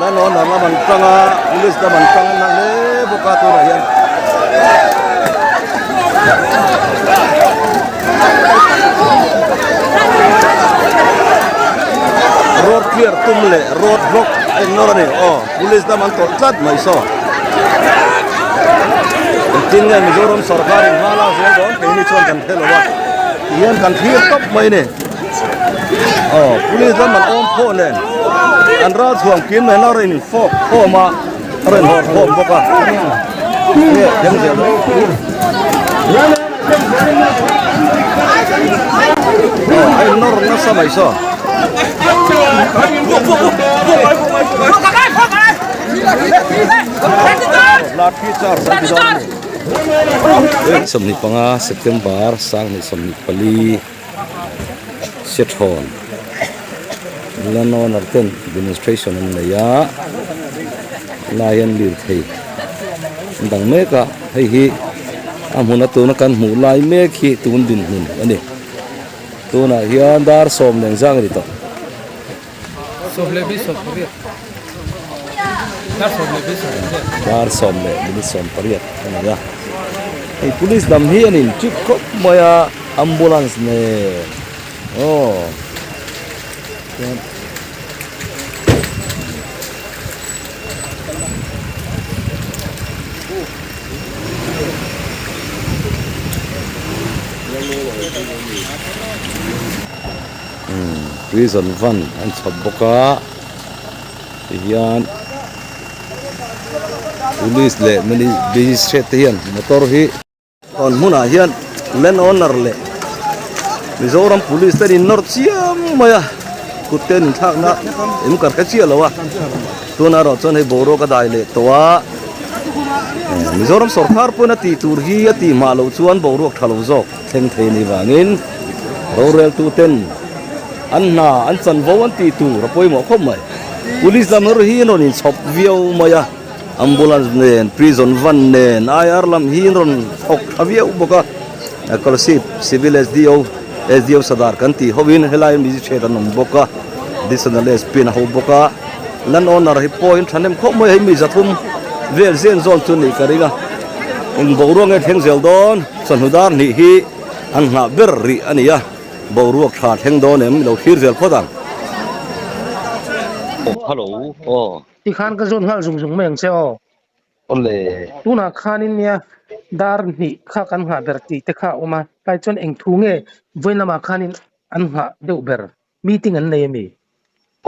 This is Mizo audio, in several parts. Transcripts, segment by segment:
Lanawn lam an tang a police lam an tang na hle bawk a tunah hian. Road clear tum leh road block a innawr a ni aw police lam an tawlh tlat mai saw. Engtin nge Mizoram sorkar in hma lak zel dawn keini chuan kan hre lo a tihian kan thlir tawp mai a ni. Aw police lam an awm pawh nen an ral chhuang kim nen a rawn in fawk khawm a a rawn hawr khawm bawk a nge thleng zel dawn aw a in nawr nasa mai saw. Lathi charge an ti dawn a ni. 25 September 2024. Sethawn land owner ten demonstration an nei a helai hian lirthei an dang mek a hei hi a hmun a tuna kan hmuh lai mek hi tun dinhmun a ni tunah hian dar sawm leh engzang a ni tawh. Dar sawm leh minute sawm pariat a ni a hei police lam hi an in chip khawp mai a ambulance nen aw chuan Prison van an chhawp bawk a tihian police leh magistrate te hian motor hi an hmunah hian land owner leh Mizoram police te an innawr chiam mai a kut te an inthlakna em ka hre chiah lo a tunah erawh chuan hei boruak a dai leh tawh a Mizoram sawrkar pawhin a tih tur hi a tih hmah loh chuan boruak tha lo zawk. Thleng thei ni vangin roreltuten an hna an chanvo an tih tur a pawimawh khawp mai. Police lam erawh hi an rawn inchhawp viau mai a, ambulance nen, prison van nen, IR lam hi an rawn thawk tha viau bawk a. Kolasib Civil SDO, SDO Sadar kan tih hovin helai magistrate an awm bawk a, additional SP an ho bawk a. Land owner hi pawhin thahnem khawp mai a, hei mi zathum vel zen zawn chu a nih ka ring a, eng boruak nge thleng zel dawn? Chawhnu dar hnih hi an nghah ber rih a ni a, boruak tha thleng dawn em lo thlir zel phawt ang. Hello aw. Tikhan ka zawn nghal zung zung mai ang che aw. Awle. Tunah khanin nia dar hnih kha kan nghah ber tih te kha a awm a, tlai chuan eng thu nge vawiin lamah khanin an nghah deuh ber meeting an nei a mi?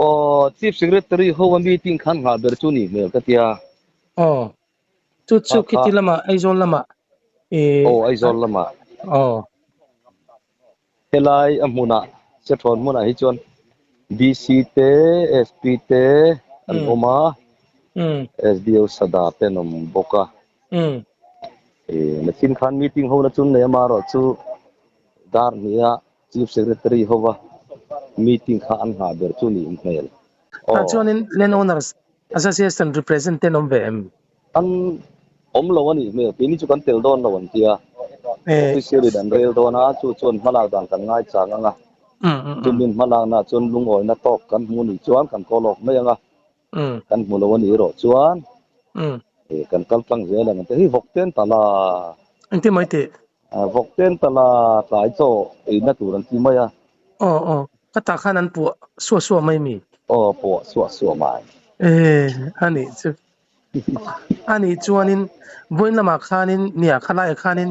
Aw, Chief Secretary ho a meeting khan nghah ber chu ni hmel ka tia. Aw. Chu chu khiti lamah Aizawl lamah ih. Aw Aizawl lamah. Aw. Helai a hmunah Sethawn hmunah hi chuan DC te SP te an awm a, SDO Sada te an awm bawk a. Ih nachin khan meeting ho na chu nei amaherawhchu dar hniha Chief Secretary hova meeting kha an nghah ber chu nih hmel. Tah chuanin Land Owners Association represent te an awm ve em? An awm lo a nih hmel, keini chu kan tel dawn lo an tia. Official in an rel dawn a, chu chuan hmalak dan kan ngai chang ang a. Chumin hmalakna chuan lungawina tawk kan hmu nih chuan kan call off mai ang a. Kan hmu lo a nih erawh chuan kan kal tlang zel ang an ti. Hei vawk ten tala. Engtin mai tih? Vawk ten tala tlai chaw eina tur an ti mai a. Aw aw, ka tah khan an puah suah suah mai mi? Aw puah suah suah mai. E a nih chu. A nih chuanin vawiin lamah khanin nia khalaiah khanin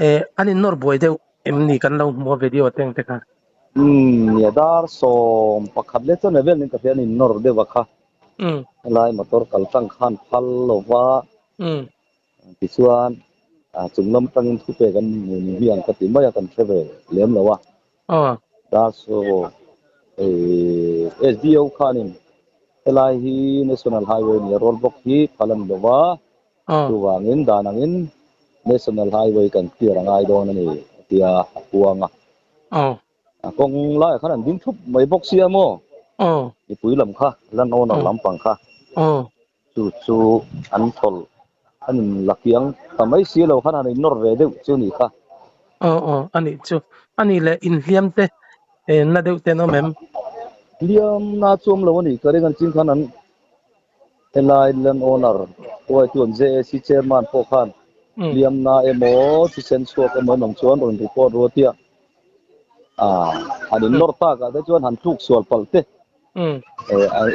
e an innawr buai deuh em ni kan lo hmu a video te ang te kha. Umm nia dar 11 leh chuan vel nen ka hria an innawr deuh a kha. Helai motor kal tang khan phal lova. Tichuan, chung lam atangin thu pek an hmu ni hi ang ka ti mai a, kan hre ve lem lo a. Ta so, SDO khanin helai hi National Highway nia road block hi phal a ni lo va, chuvangin dan angin National Highway kan clear a ngai dawn a ni a tia a puang a. A kawng laiah khan an ding thup mai bawk sia maw? Mipui lam kha, land owner lampang kha. Chu chu an thawl an in la kiang ta mai si lo khan han in nawr ve deuh chu ni kha. Aw aw a nih chu. A nih leh inhliam te na deuh te an awm em? Hliam na chu awm lo a nih ka ring an ching khan an. Helai land owner huaitu an JAC chairman pawh khan hliamna emaw thisen chhuak emaw an awm chuan rawn report ruat i a, han innawr takah te chuan han tluk sual palh te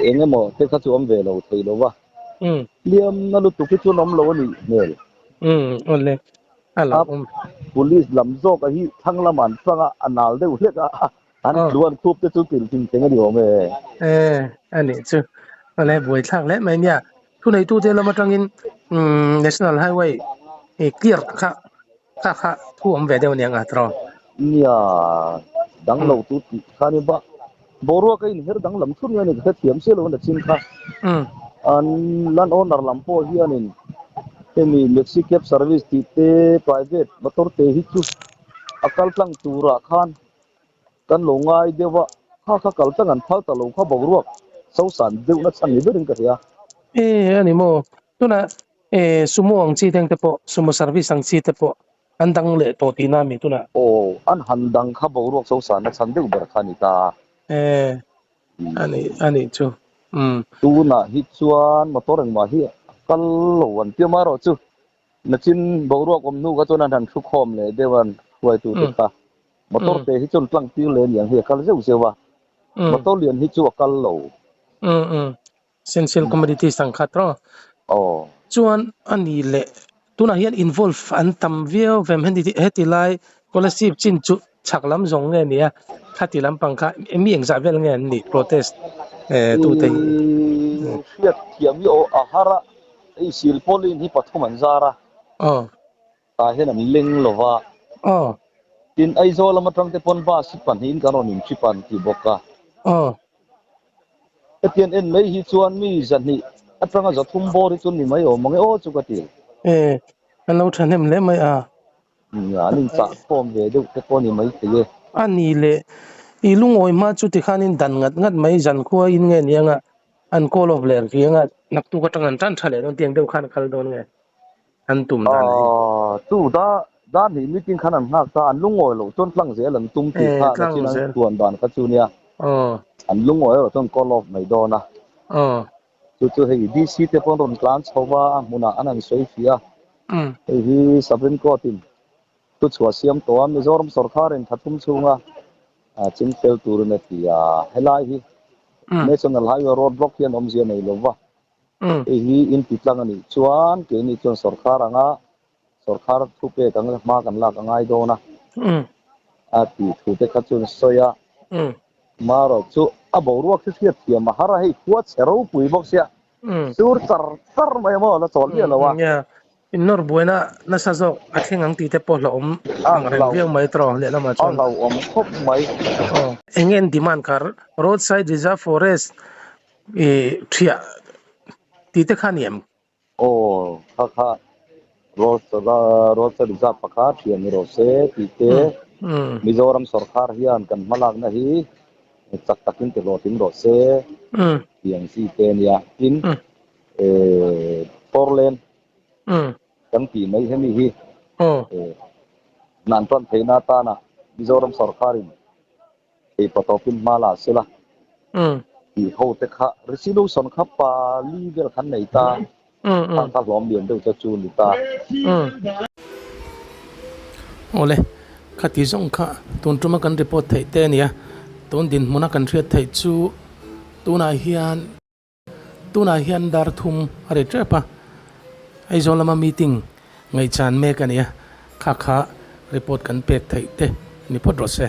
eng emaw te kha chu awm ve lo thei lo va, hliamna lutuk hi chuan awm lo a nih hmel. A police lam zawk a hi thlang lamah an tang a, a nal deuh hlek a. An tluan khup te chu kil thing teng a ni awm e. E, a nih chu. Awle buaithlak hle mai nia. Thuneitute lam atangin umm National Highway i clear kha kha kha thu awm ve deuh aniang a tiraw? Nia, dang lo tu tih kha ni bak. Boruak a inher danglam thut nge ni ka hrethiam chiah lo a nachin kha. An land owner lam pawh hianin hemi Maxi Cab Service tih te private motor te hi chu a kal tlang turah khan Kan lo ngai deuh a, kha kha kal tlang an phal ta lo kha boruak sosan deuh na chhan ni berin ka hria. E a ni maw? Tunah e sumo ang chi teng te pawh, sumo service ang chi te pawh an dang leh tawh tihna a mi tunah? Aw, an han dang kha boruak sosan na chhan deuh ber kha a ni ta. E a ni a nih chu. Umm. Tunah hi chuan motor engmah hi a kal lo an ti amaherawhchu Nachin boruak awm hnu kha chuan an han thu khawm leh deuh a, hruaitute kha motor te hi chuan tlang tir leh aniang hi a kal zeuh zeuh a, motor lian hi chu a kal lo. Umm umm Essential commodities ang kha tawh. Aw. Chuan a ni leh tunah hian involve an tam viau vem heti lai Kolasib chin chu chhak lam zawng nge nia khati lampang kha mi engzah vel nge an nih protest tute hi. Hriat thiam hi aw a har a. Hei silpauline hi pathum an zar a. Aw. Tah hian an leng lo va. Aw. Tin, Aizawl lam atang te pawn bus hi pahnihin kan rawn intrip a an ti bawk a. Aw. Hetiang en mai hi chuan mi zahnih atanga zathum bawr hi chu ni mai awm ang e aw chu ka ti. E, an lo thahnem hle mai a. An inchah khawm ve deuh te pawh a ni mai thei e. A ni le, i lungawi hma chu tikhanin dan ngat ngat mai zankhua in nge niang a, An call off leh rih anga naktuk atang an tan tha leh dawn tiang deuh khan a kal dawn nge an tum dan hi. Chu da da hnih meeting khan an nghak ta an lungawi loh chuan tlang zel an tum tih kha nachin an tuan dan kha chu nia an lungawi erawh chuan call off mai dawn a. Chu chu hei DC te pawh an rawn tlan chho va a hmunah an han sawi fiah a. Hei hi Supreme Court in thuchhuah siam tawh a Mizoram sawrkharin thathum chhunga Ching fel turin a ti a, helai hi National Highway road block hian awmzia nei lo va, hei hi in ti tlang a nih chuan keini chuan sawrkhar anga sawrkhar thu pek ang hma kan lak a ngai dawn a, a tih thu te kha chuan sawi a, marawh chu a boruak hi hriat thiam a har a, hei khua chhe ropui bawk sia, sur char char mai a maw la chawl miah lo a. Innawr buaina nasa zawk a thleng ang tih te pawh hlauhawm ang reng viau mai tawh lehlamah chuan. A hlauhawm khawp mai. Aw. Eng nge an demand kha roadside reserve forest ih thiah tih te kha a ni em? Aw kha kha roadside reserve pakhat thiah ni rawh se tih te Mizoram sawrkar hian kan hmalakna hi chak takin ti hlawhtling rawh se tih ang chi te a nia. Tin. Portland kan tih mai hemi hi hnan tan theihna atana Mizoram sawrkarin theihpa tawpin hma la sela tih ho te kha resolution kha pali vel khan nei ta khang kha hlawm lian deuh te chu ni ta. Awle, khati zawng kha tun tuma kan report theih te a nia, tun dinhmuna kan hriat theih chu tunah hian. Tunah hian dar thum a ri tep a, Aizawl lama meeting ngaihchan mek a ni a, kha kha report kan pek theih te ni phawt rawh se.